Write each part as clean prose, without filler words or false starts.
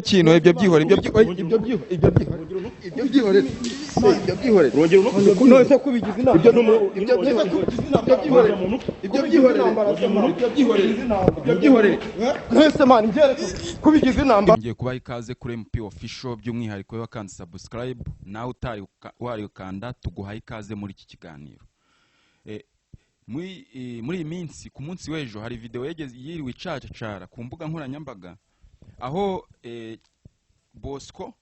Kintu ibyo byihore, ibyo byihore, ibyo byihore, ibyo byihore, ibyo byihore, ibyo byihore. Urongera uno. None se kubigize inama? Ibyo ibyo ibyo byihore, ibyo byihore, ibyo byihore, ibyo byihore. Mwese man, ngereka kubigize inama. Ngiye kubaha ikaze kuri MP Official, by'umwihariko wakanze subscribe, nawe utari warikanda, tuguhaye ikaze muri iki kiganiro. Muri iyi minsi, ku munsi w'ejo, hari video yegeze yiriwe icacacara ku mbuga nkoranyambaga, aho Bosco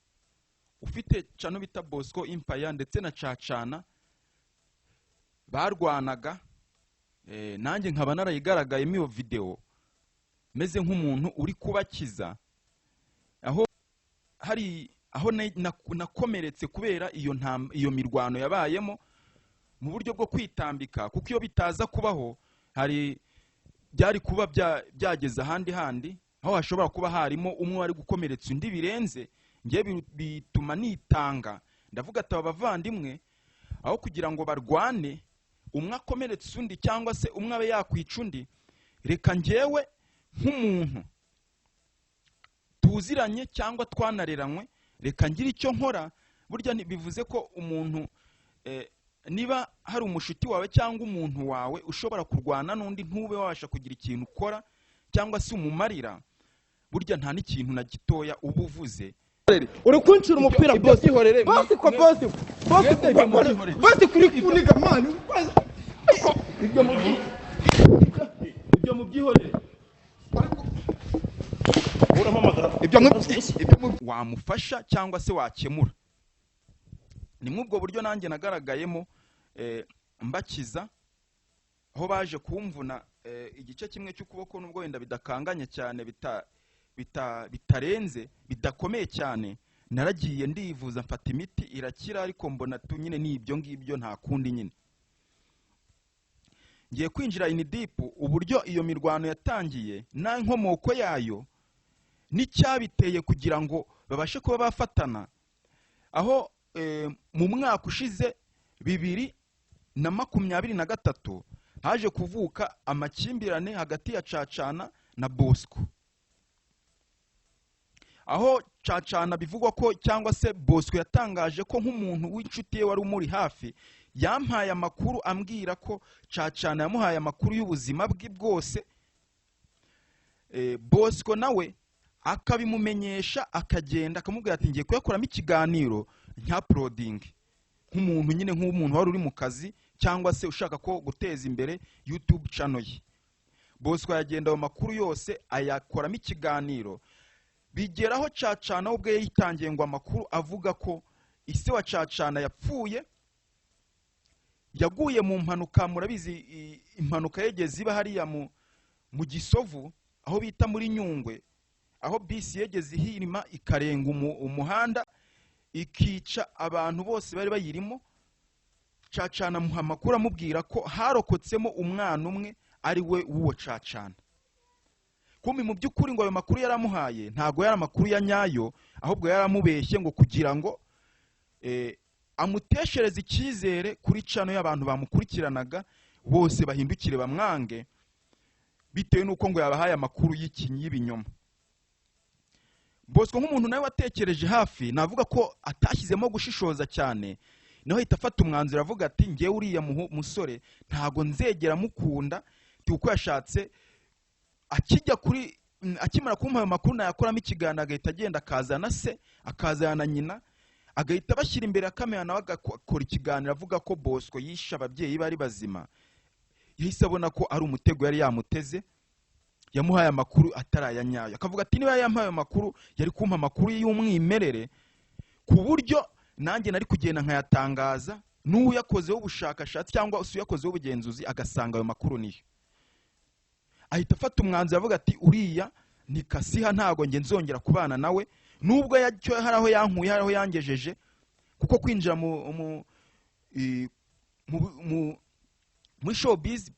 ufite channel bita Bosco Empire ndetse na Cacana barwanaga. Nanjye nkaba narayigaragayemo iyo video, meze nk'umuntu uri kubakiza, aho hari aho nakomeretse kubera iyo mirwano yabayemo mu buryo bwo kwitambika, kuko iyo bitaza kubaho hari byari kuba byageze ahandi handi, aho hashobora kuba harimo umwe wari gukomeretsa undi birenze. Ngewe bituma nitanga, ndavuga ati: "Aba bavandimwe, aho kugira ngo barwane, umwe akomeretse undi cyangwa se umwe abe yakwica undi, reka ngewe nk'umuntu tuziranye cyangwa twanareranywe, reka ngire icyo nkora." Burya bivuze ko umuntu, niba hari umushuti wawe cyangwa umuntu wawe ushobora kurwana n'undi, ntube wabasha kugira ikintu ukora cyangwa se umumarira, burya nta n'ikintu na gitoya uba uvuze. Uri kuncira umupira. Ibyo Bosi. byihorere. Bosi ko bosi, bosi. Ibyo mubyihorere. Bosi, kuri kuniga man. Ibyo mubyihorere. Urampamagara. Ibyo Wamufasha cyangwa se wakemura. Ni muri ubwo buryo nanjye nagaragayemo, mbakiza, aho baje kumvuna igice kimwe cy'ukuboko, nubwo wenda bidakanganye cyane, bitarenze, bidakomeye cyane. Naragiye ndivuza, mfata imiti, irakira, ariko mbona tu nyine ni ibyo ngibyo, nta kundi nyine. Ngiye kwinjira in deep uburyo iyo mirwano yatangiye n'inkomoko yayo n'icyabiteye kugira ngo babashe kuba bafatana, aho mu mwaka ushize 2023 haje kuvuka amakimbirane hagati ya Cacana na Bosco, aho Cacana bivugwa ko, cyangwa se Bosco yatangaje ko nk'umuntu w'inshuti ye wari umuri hafi, yampaye amakuru ambwira ko Cacana yamuhaye amakuru y'ubuzima bwe bwose. Bosco nawe akabimumenyesha, akagenda akamubwira ati: "Ngiye kuyakoramo ikiganiro nyauploadinge," nk'umuntu nyine, nk'umuntu wari uri mu kazi cyangwa se ushaka ko guteza imbere YouTube channel ye. Bosco yagenda ayo makuru yose ayakoramo ikiganiro, bigeraho Cacana we ubwe yitangiye ngo amakuru avuga ko ise wa Cacana yapfuye, yaguye mu mpanuka. Murabizi impanuka yegeze iba hariya mu Gisovu, aho bita muri Nyungwe, aho bisi yegeze ihirima ikarenga umuhanda, ikica abantu bose bari bayirimo. Cacana amuha amakuru, amubwira ko harokotsemo umwana umwe, ari we w'uwo Cacana. Kumbi mu by'ukuri ngo ayo makuru yaramuhaye ntabwo yari amakuru ya nyayo, ahubwo yaramubeshye ngo kugira ngo amuteshereze icyizere kuri channel y'abantu bamukurikiranaga, bose bahindukire bamwange, bitewe n'uko ngo yabahaye amakuru y'ibinyoma. Bosco nk'umuntu nawe watekereje hafi, navuga ko atashyizemo gushishoza cyane, nawe ahita afata umwanzuro, avuga ati: "Ngewe uriya musore ntago nzegera mukunda," kuko yashatse akijya kuri akimara kumpa ayo makuru nayakoramo ikiganiro, agahita agenda akazana se, akazana na nyina, agahita bashyira imbere ya kamera, nawe agakora ikiganiro avuga ko Bosco yishe ababyeyi bari bazima. Yahise abona ko ari umutego yari yamuteze, yamuhaye amakuru atari aya nyayo, akavuga ati: "Niba yampaye ayo makuru, yari kumpa amakuru y'umwimerere, ku buryo nanjye nari kugenda nkayatangaza, n'uyakozeho ubushakashatsi cyangwa se uyakozeho ubugenzuzi agasanga ayo makuru niyo." Ahita afata umwanzuro, avuga ati: "Uriya ni kasiha, ntabwo njye nzongera kubana nawe, nubwo yacyo hari aho yankuye, hari aho yangejeje." Kuko kwinjira muri showbiz,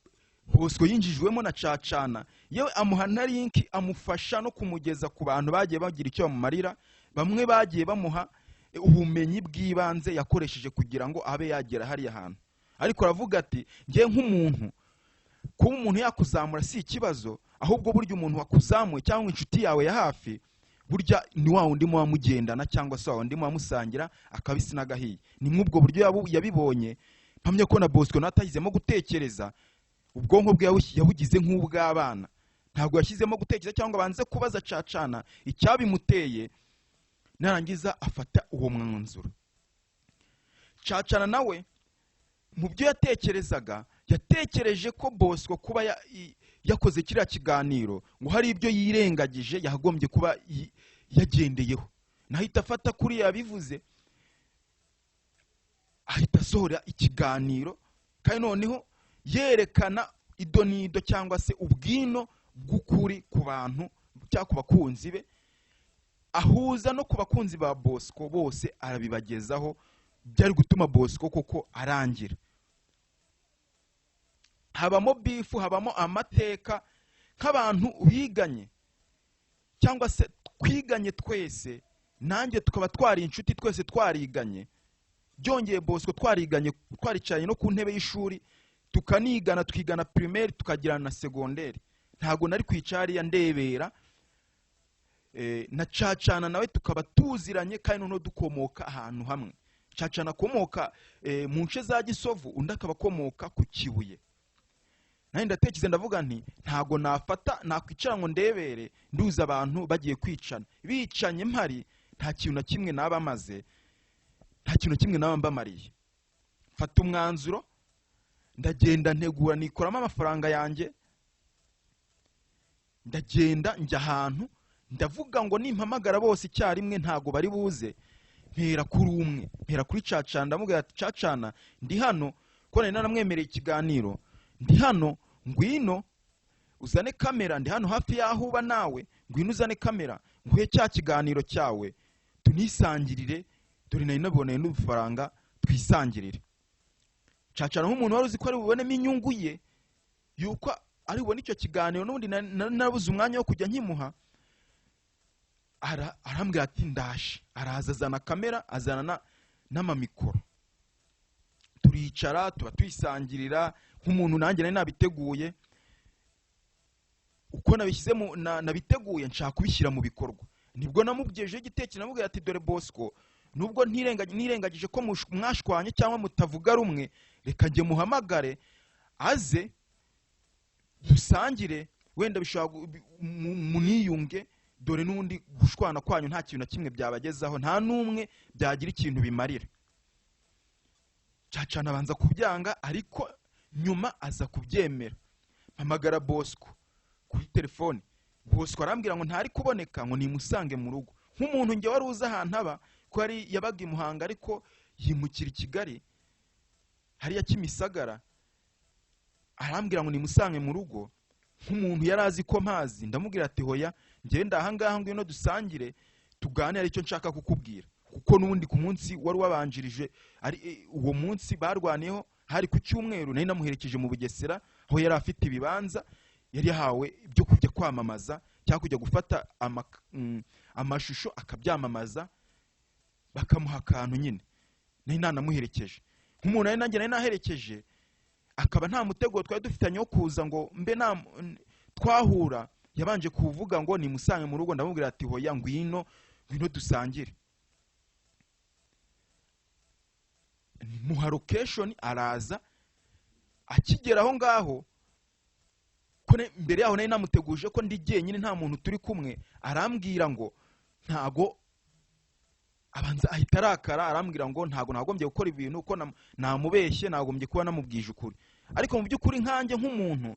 Bosco yinjijwemo na Cacana, yewe amuha na link, amufasha no kumugeza ku bantu bagiye bagira icyo bamumarira. Bamwe bagiye bamuha ubumenyi bw'ibanze yakoresheje kugira ngo abe yagera hariya hantu. Ariko aravuga ati: "Ngiye nk'umuntu, kuba umuntu yakuzamura si ikibazo, ahubwo burya umuntu wakuzamuye cyangwa inshuti yawe ya hafi Burya ni wa wundi muba mugendana cyangwa se wa wundi muba musangira akabisi n'agahiye. Ni mw'ubwo buryo yabibonye. Mpamya ko na Bosco natahizemo gutekereza, ubwonko bwe yabugize nk'ubw'abana, ntabwo yashyizemo gutekereza cyangwa abanze kubaza Cacana icyabimuteye, narangiza afata uwo mwanzuro. Cacana nawe mu byo yatekerezaga, yatekereje ko Bosco kuba yakoze kiriya kiganiro ngo hari ibyo yirengagije yagombye kuba yagendeyeho, nahita afata kuri yabivuze ahita asohora ikiganiro, kandi noneho yerekana idonido cyangwa se ubwino bw'ukuri ku bantu cyangwa ku bakunzi be, ahuza no ku bakunzi ba Bosco bose arabibagezaho. Byari gutuma Bosco koko arangira. Habamo bifu, habamo amateka nk'abantu biganye cyangwa se twiganye twese, nanjye tukaba twari inshuti twese twariganye. Byongeye Bosco twariganye, twaricaranye no ku ntebe y'ishuri, tukanigana, twigana primaire tukagirana na secondaire. Ntago nari kwicara ndebera na Cacana nawe tukaba tuziranye, kandi noneho dukomoka ahantu hamwe. Cacana akomoka mu nce za Gisovu, undi akaba akomoka ku Kibuye. Nanjye ndatekereza ndavuga nti ntago nafata nakwicara ngo ndebere nduza abantu bagiye kwicana, bicanye mpari nta kintu na kimwe naba maze, nta kintu na kimwe naba mbamariye. Mfata umwanzuro ndagenda ntegura, nikoramo amafaranga yanjye, ndagenda njya ahantu ndavuga ngo nimpamagara bose icyarimwe ntago bari buze. Mpera kuri umwe, mpera kuri Cacana, ndamubwira ati Cacana ndi hano, ko nari naramwemereye ikiganiro, ndi hano ngwino uzane kamera, ndi hano hafi y'aho uba nawe, ngwino uzane kamera nguhe cya kiganiro cyawe tunisangirire, dore nari naboneye n'udufaranga twisangirire. Cacana nk'umuntu wari uzi ko ari bubonemo inyungu ye, yuko ari bubone icyo kiganiro, n'ubundi narabuze umwanya wo kujya nkimuha, arambwira ati ndaje. Araza azana kamera, azana n'amamikoro, turicara tuba tuyisangirira nk'umuntu nanjye nari nabiteguye. Uko nabishyize nabiteguye nshaka kubishyira mu bikorwa. Nibwo namubwijeho igitekerezo, namubwira ati dore Bosco, nubwo ntirengagije ko mwashwanye cyangwa mutavuga rumwe, reka njye muhamagare aze dusangire, wenda bishobora muniyunge, dore n'undi gushwana kwanyu nta kintu na kimwe byabagezaho, nta n'umwe byagira ikintu bimarira. Cacana abanza kubyanga, ariko nyuma aza kubyemera. Mpamagara Bosco kuri telefone, Bosco arambwira ngo ntari kuboneka, ngo nimusange mu rugo. Nk'umuntu njye wari uzi ahantu aba, ko yari yabaga i Muhanga ariko yimukira i Kigali hariya Kimisagara, arambwira ngo nimusange mu rugo. Nk'umuntu yari azi ko mpazi, ndamubwira ati hoya njye ndahangaha ngwino dusangire tuganire, aricyo nshaka kukubwira. Kuko n'ubundi ku munsi wari wabanjirije ari uwo munsi barwaniyeho, hari ku cyumweru, nari namuherekeje mu Bugesera aho yari afite ibibanza yari yahawe byo kujya kwamamaza cyangwa kujya gufata amashusho akabyamamaza, bakamuha akantu nyine. Nari nanamuherekeje nk'umuntu nari nanjye nari naherekeje, akaba nta mutego twari dufitanye wo kuza ngo mbe twahura. Yabanje kuvuga ngo nimusange mu rugo, ndamubwira ati hoya ngwino, ngwino dusangire. Muha location, araza. Akigera aho ngaho, ko mbere yaho nari namuteguje ko ndi jyenyine nta muntu turi kumwe, arambwira ngo ntago, abanza ahita arakara, arambwira ngo ntago nagombye gukora ibintu, ko namubeshye, nagombye kuba namubwije ukuri. Ariko mu by'ukuri nkanjye nk'umuntu,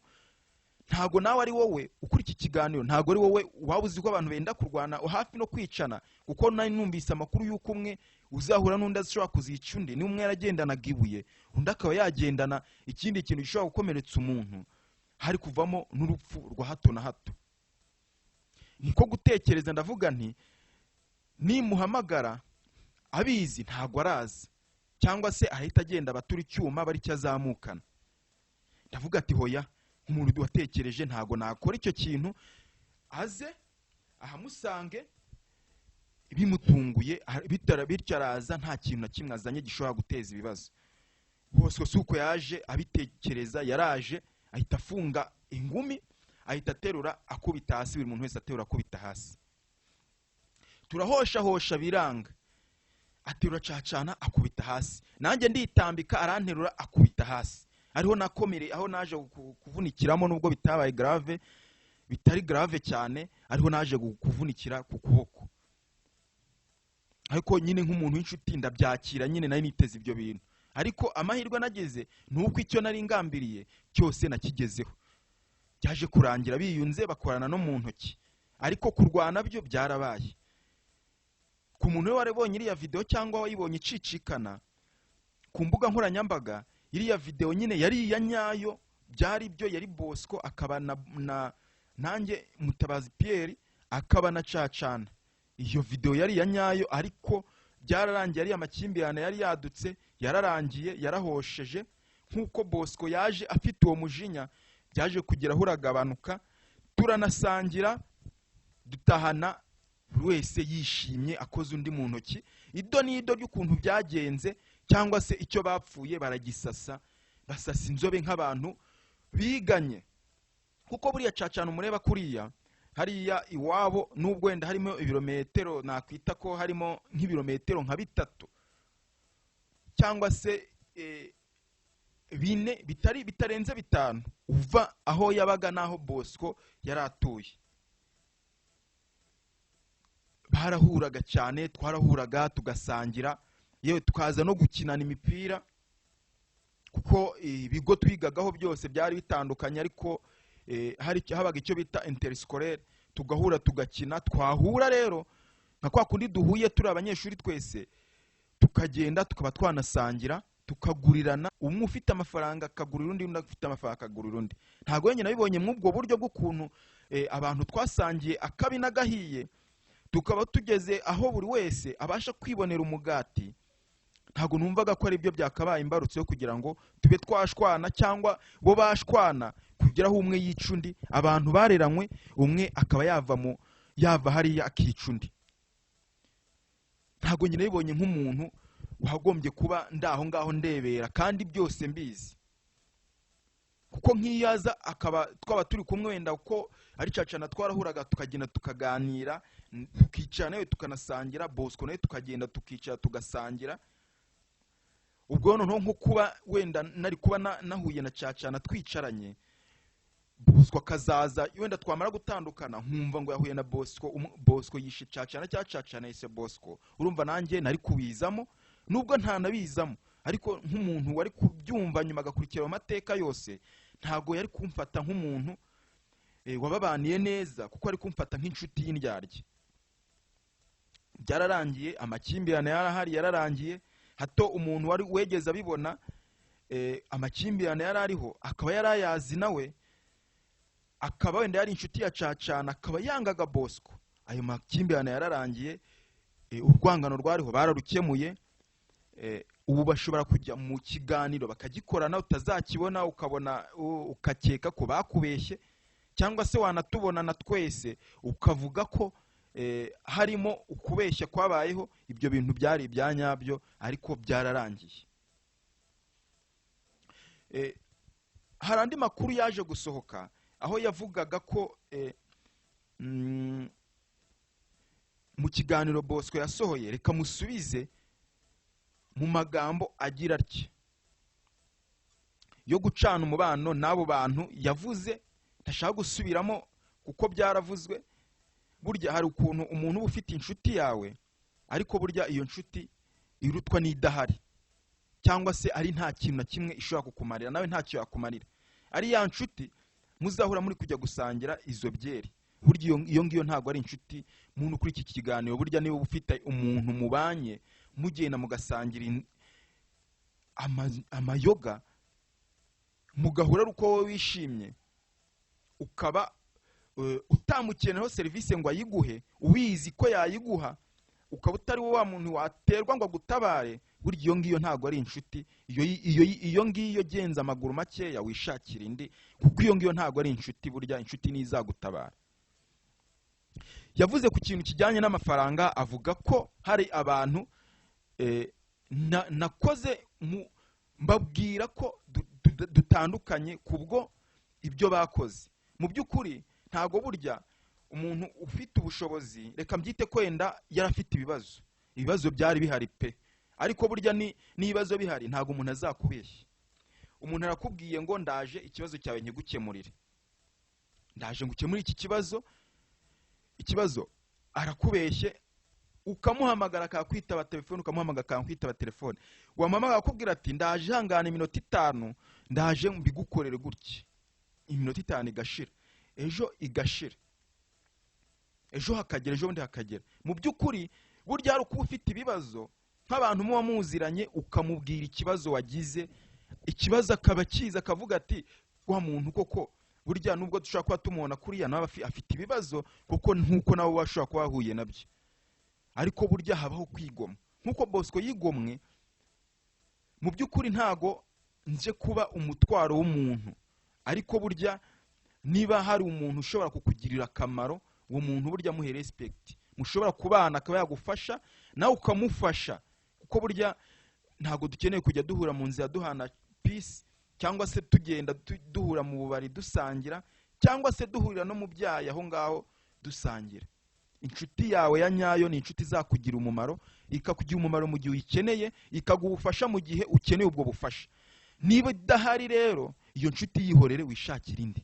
ntago nawe ari wowe ukuri iki kiganiro, ntago ari wowe waba uzi ko abantu benda kurwana hafi no kwicana, kuko nari numvise amakuru y'uko umwe uzahura n'undi ashobora kuzica undi, ni umwe yaragendanaga ibuye, undi akaba yagendana ikindi kintu gishobora gukomeretsa umuntu, hari kuvamo n'urupfu rwa hato na hato. Niko gutekereza ndavuga nti nimuhamagara abizi ntago arazi, cyangwa se ahita agenda abatura icyuma bari cyazamukana. Ndavuga ati hoya, nk'umuntu watekereje ntago nakora icyo kintu, aze ahamusange bimutunguye, bityo araza nta kintu na kimwe azanye gishobora guteza ibibazo. Bosco si uko yaje abitekereza, yaraje ahita afunga ingumi, ahita aterura akubita hasi, buri muntu wese aterura akubita hasi. Turahoshahosha biranga, aterura Cacana akubita hasi, nanjye nditambika, aranterura akubita hasi. Ariho nakomere, aho naje kuvunikiramo, nubwo bitabaye grave, bitari grave cyane, ariho naje kuvunikira ku kuboko. Ariko nyine nk'umuntu w'inshuti ndabyakira nyine, nari niteze ibyo bintu. Ariko amahirwe nagize ni uko icyo nari ngambiriye cyose nakigezeho. Byaje kurangira biyunze, bakorana no mu ntoki, ariko kurwana byo byarabaye. Ku muntu we warabonye iriya video cyangwa wayibonye icicikana ku mbuga nkoranyambaga, iriya video nyine yari iya nyayo, byari byo, yari Bosco akaba na nanjye Mutabazi Pierre akaba na Cacana. Iyo video yari iya nyayo, ariko byararangiye. Ariya makimbirane yari yadutse yararangiye, yarahosheje. Nk'uko Bosco yaje afite uwo mujinya, byaje kugera aho uragabanuka, turanasangira, dutahana buri wese yishimye, akoze undi mu ntoki. Ido n'ido ry'ukuntu byagenze cyangwa se icyo bapfuye baragisasa, basasa inzobe nk'abantu biganye. Kuko buriya Cacana umureba kuriya hariya iwabo, nubwo wenda harimo ibirometero, nakwita ko harimo nk'ibirometero nka 3 cyangwa se 4, bitari bitarenze 5, uva aho yabaga n'aho Bosco yari atuye. Barahuraga cyane, twarahuraga tugasangira, yewe tukaza no gukinana imipira, kuko ibigo twigagaho byose byari bitandukanye, ariko hari habaga icyo bita interscolaire, tugahura tugakina. Twahura rero nka kwa kundi duhuye turi abanyeshuri twese, tukagenda tukaba twanasangira, tukagurirana, umwe ufite amafaranga akagurira undi, undi ufite amafaranga akagurira undi. Ntabwo wenyine nabibonye mw'ubwo buryo bw'ukuntu abantu twasangiye akabi n'agahiye, tukaba tugeze aho buri wese abasha kwibonera umugati. Ntabwo numvaga ko ari byo byakabaye imbarutso yo kugira ngo tube twashwana cyangwa bo bashwana, kugera aho umwe yica undi. Abantu bareranywe, umwe akaba yava hariya akica undi. Ntabwo nyine nabibonye nk'umuntu wagombye kuba ndaho ngaho ndebera kandi byose mbizi. Kuko nk'iyaza akaba twaba turi kumwe, wenda uko ari Cacana twarahuraga tukagenda tukaganira, tukicara nawe tukanasangira, Bosco nawe tukagenda tukicara tugasangira. Ubwo noneho nko kuba wenda nari kuba nahuye na Cacana twicaranye, Bosco akazaza, wenda twamara gutandukana nkumva ngo yahuye na Bosco, Bosco yishe Cacana cyangwa Cacana yishe Bosco, urumva nanjye nari kubizamo, nubwo ntanabizamo, ariko nk'umuntu wari kubyumva nyuma agakurikira amateka yose, ntago yari kumfata nk'umuntu wababaniye neza, kuko ari kumfata nk'inshuti y'indyarya. Byararangiye, amakimbirane yarahari, yararangiye. Hato umuntu wari wegeze abibona, amakimbirane yarariho akaba yarayazi nawe, akaba wenda yari inshuti ya Cacana, akaba yangaga Bosco. Ayo makimbirane yararangiye, urwangano rwariho bararukemuye. Ubu bashobora kujya mu kiganiro bakagikorana, utazakibona ukabona ukakeka ko bakubeshye, cyangwa se wanatubona na twese ukavuga ko harimo ukubeshya kwabayeho. Ibyo bintu byari ibya nyabyo, ariko byararangiye. Hari andi makuru yaje gusohoka aho yavugaga ko mu kiganiro Bosco yasohoye, reka musubize mu magambo agira atya yo gucana umubano n'abo bantu yavuze, ntashaka gusubiramo kuko byaravuzwe. Burya hari ukuntu umuntu uba ufite inshuti yawe, ariko burya iyo nshuti irutwa n'idahari, cyangwa se ari nta kintu na kimwe ishobora kukumarira, nawe ntacyo yakumarira. Ari ya nshuti muzahura muri kujya gusangira izo byeri, burya iyo ngiyo ntabwo ari inshuti. Muntu kuri iki kiganiro, burya niba ufite umuntu mubanye mugenda mugasangira amayoga, mugahura ari uko wowe wishimye, ukaba utamukeneyeho serivisi ngo ayiguhe, ubizi ko yayiguha, ukaba utari wa muntu waterwa ngo agutabare, burya iyo ngiyo ntabwo ari inshuti. Iyo ngiyo genza amaguru makeya wishakira indi, kuko iyo ngiyo ntabwo ari inshuti. Burya inshuti nizagutabara. Yavuze ku kintu kijyanye n'amafaranga, avuga ko hari abantu nakoze mbabwira ko dutandukanye kubwo ibyo bakoze. Mu by'ukuri ntago burya Umuntu ufite ubushobozi, reka mbyite kwenda yarafite ibibazo, ibibazo byari bihari pe, ariko burya ni n'ibibazo bihari ntabwo umuntu azakubeshya. Umuntu arakubwiye ngo ndaje ikibazo cyawe nkigukemurire, ndaje ngukemure iki kibazo, ikibazo arakubeshye, ukamuhamagara akakwitaba telefone, ukamuhamagara akakwitaba telefone, wamuhamagara akakubwira ati ndaje hangana iminota 5, ndaje mbigukorere gutya, iminota 5 igashira, ejo igashira, ejo hakagera, ejo bundi hakagera. Mu by'ukuri burya hari kuba ufite ibibazo nk'abantu muba muziranye, ukamubwira ikibazo wagize, ikibazo akaba kiza akavuga ati wa muntu koko burya nubwo dushobora kuba tumubona kuriya nawe afite ibibazo kuko nkuko nawe washobora kuba wahuye nabyo. Ariko burya habaho kwigomwa, nkuko Bosco yigomwe. Mu by'ukuri ntago nje kuba umutwaro w'umuntu, ariko burya niba hari umuntu ushobora kukugirira akamaro, uwo muntu burya muhe respect, mushobora kubana akaba yagufasha nawe ukamufasha, kuko burya ntago dukeneye kujya duhura mu nzira duhana peace, cyangwa se tugenda duhura mu bubari dusangira, cyangwa se duhurira no mu byayi aho ngaho dusangira. Inshuti yawe ya nyayo ni inshuti izakugira umumaro, ikakugira umumaro mu gihe uyikeneye, ikagufasha mu gihe ukeneye ubwo bufasha. Niba idahari rero iyo nshuti yihorere, wishakire indi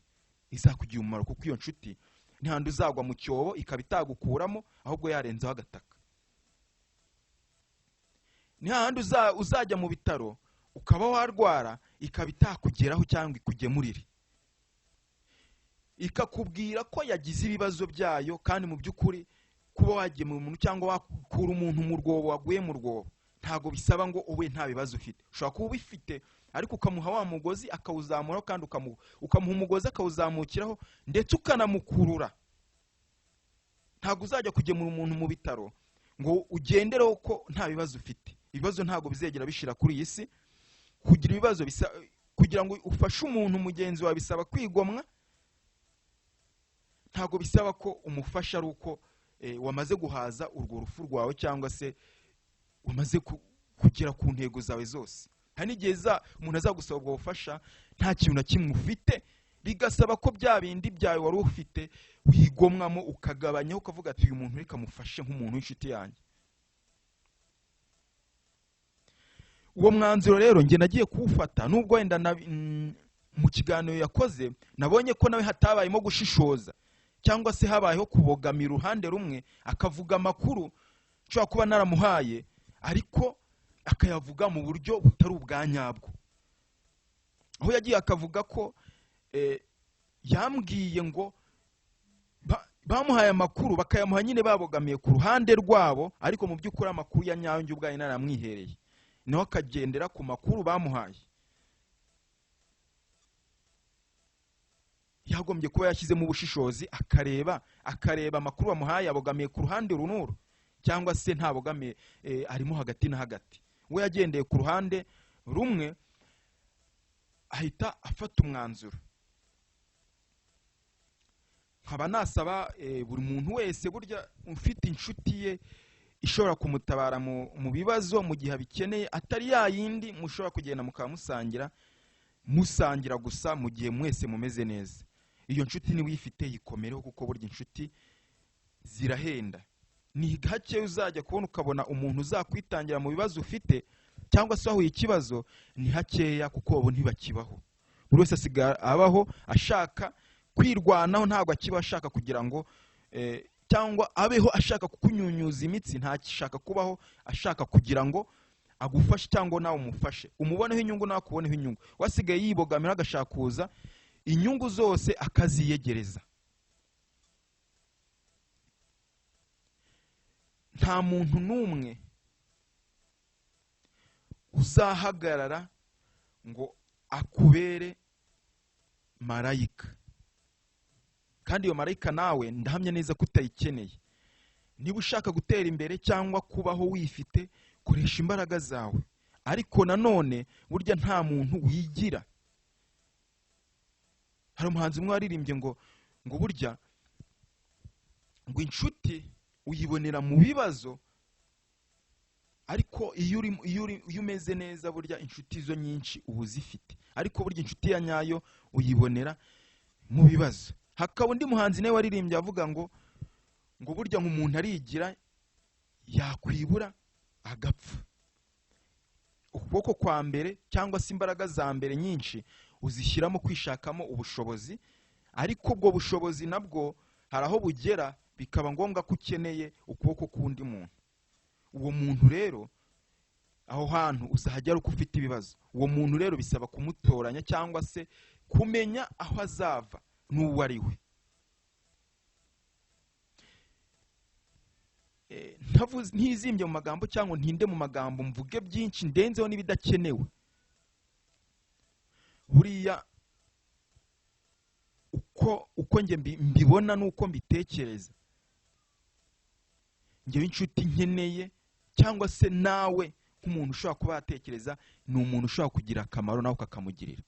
izakugira umumaro, kuko iyo nshuti ntihandi uzagwa mu cyobo ikaba itagukuramo, ahubwo yarenzaho agataka. Ni hahandi uzajya mu bitaro ukaba warwara ikaba itakugeraho cyangwa ikugemurire, ikakubwira ko yagize ibibazo byayo, kandi mu by'ukuri kuba wagemura umuntu cyangwa wakura umuntu mu rwobo waguye mu rwobo ntago bisaba ngo ube nta bibazo ufite. Ushobora kuba ubifite ariko ukamuha wa mugozi akawuzamuraho, kandi ukamuha umugozi akawuzamukiraho ndetse ukanamukurura. Ntago uzajya kugemura umuntu mu bitaro ngo ugendereho ko nta bibazo ufite. Ibibazo ntago bizegera bishira kuri iyi si. Kugira ibibazo kugira ngo ufashe umuntu mugenzi wawe bisaba kwigomwa, ntago bisaba ko umufasha ari uko wamaze guhaza urwo rufu rwawe cyangwa se wamaze kugera ku ntego zawe zose. Hari n'igihe umuntu azagusaba ubwo bufasha nta kintu na kimwe ufite, bigasaba ko bya bindi byawe wari ufite wigomwamo ukagabanyaho, ukavuga ati uyu muntu reka mufashe nk'umuntu w'inshuti yanjye. Uwo mwanzuro rero njye nagiye kuwufata, nubwo wenda mu kiganiro yakoze nabonye ko nawe hatabayemo gushishoza, cyangwa se habayeho kubogamira uruhande rumwe, akavuga amakuru nshobora kuba naramuhaye ariko akayavuga mu buryo butari ubwa nyabwo. Aho yagiye akavuga ko yambwiye ngo bamuhaye amakuru bakayamuha nyine babogamiye ku ruhande rwabo, ariko mu by'ukuri amakuru ya nyayo njye ubwayo naramwihereye, nawe akagendera ku makuru bamuhaye. Yagombye kuba yashyizemo ubushishozi, akareba amakuru bamuhaye abogamiye ku ruhande runuru cyangwa se ntabogamiye, arimo hagati na hagati. We yagendeye ku ruhande rumwe ahita afata umwanzuro. Nkaba nasaba buri muntu wese burya ufite inshuti ye ishobora kumutabara mu bibazo mu gihe abikeneye, atari ya yindi mushobora kugenda mukaba musangira gusa mu gihe mwese mumeze neza. Iyo nshuti niba uyifite yikomereho, kuko burya inshuti zirahenda. Ni gake uzajya kubona ukabona umuntu uzakwitangira mu bibazo ufite cyangwa se wahuye ikibazo, ni hakeya kuko abo ntibakibaho. Buri wese asigaye abaho ashaka kwirwanaho, ntabwo akiba ashaka kugira ngo cyangwa abeho ashaka kukunyunyuza imitsi, ntakishaka kubaho ashaka kugira ngo agufashe cyangwa nawe umufashe, umuboneho inyungu nawe akuboneho inyungu. Wasigaye yibogamira agashaka kuza inyungu zose akaziyegereza. Nta muntu n'umwe uzahagarara ngo akubere marayika, kandi iyo marayika nawe ndahamya neza ko utayikeneye. Niba ushaka gutera imbere cyangwa kubaho wifite, koresha imbaraga zawe, ariko nanone burya nta muntu wigira. Hari umuhanzi umwe waririmbye ngo burya ngo inshuti uyibonera mu bibazo, ariko iyo umeze neza burya inshuti zo nyinshi uba uzifite, ariko burya inshuti ya nyayo uyibonera mu bibazo. Hakaba undi muhanzi nawe waririmbye avuga ngo Ngo burya nk'umuntu arigira, yakwibura agapfa. Ukuboko kwa mbere cyangwa se imbaraga za mbere nyinshi uzishyiramo kwishakamo ubushobozi, ariko ubwo bushobozi nabwo hari aho bugera bikaba ngombwa ko ukeneye ukuboko k'undi muntu. Uwo muntu rero aho hantu uzahagera uko ufite ibibazo. Uwo muntu rero bisaba kumutoranya cyangwa se kumenya aho azava n'uwo ari we. Ntizimbye mu magambo cyangwa ntinde mu magambo, mvuge byinshi ndenzeho n'ibidakenewe. Buriya uko njye mbibona n'uko mbitekereza, njyewe inshuti nkeneye cyangwa se nawe nk'umuntu ushobora kuba yatekereza, ni umuntu ushobora kugira akamaro nawe ukakamugirira.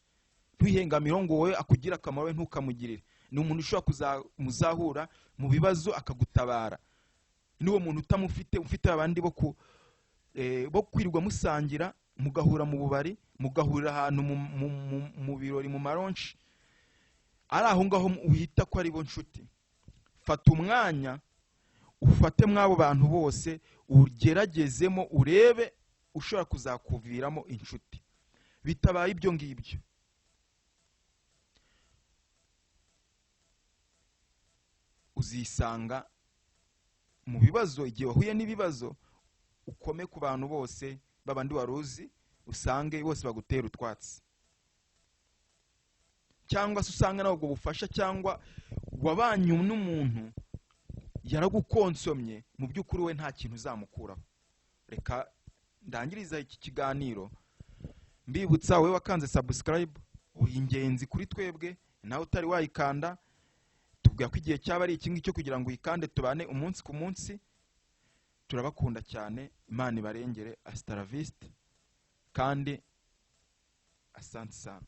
Ntuyihengamire ngo wowe akugira akamaro we ntukamugirire. Ni umuntu ushobora muzahura mu bibazo akagutabara. N'uwo muntu utamufite, ufite abandi bo kwirirwa musangira, mugahura mu bubari, mugahurira ahantu mu birori, mu maronshi, ari aho ngaho wita ko ari bo nshuti. Fata umwanya ufate mw'abo bantu bose, ugeragezemo urebe ushobora kuzakuviramo inshuti. Bitabaye ibyo ngibyo, uzisanga mu bibazo. Igihe wahuye n'ibibazo, ukome ku bantu bose babandi waruzi, usange bose bagutera utwatsi, cyangwa se usange nawe ubwo bufasha cyangwa wabanye n'umuntu yaragukonsomye, mu by'ukuri we nta kintu uzamukuraho. Reka ndangiriza iki kiganiro mbibutsa wowe wakanze subscribe, uri ingenzi kuri twebwe. Nawe utari wayikanda, tubwira ko igihe cyaba ari iki ngiki kugira ngo uyikande, tubane umunsi ku munsi. Turabakunda cyane, Imana ibarengere. Hasta la vista, kandi asante sana.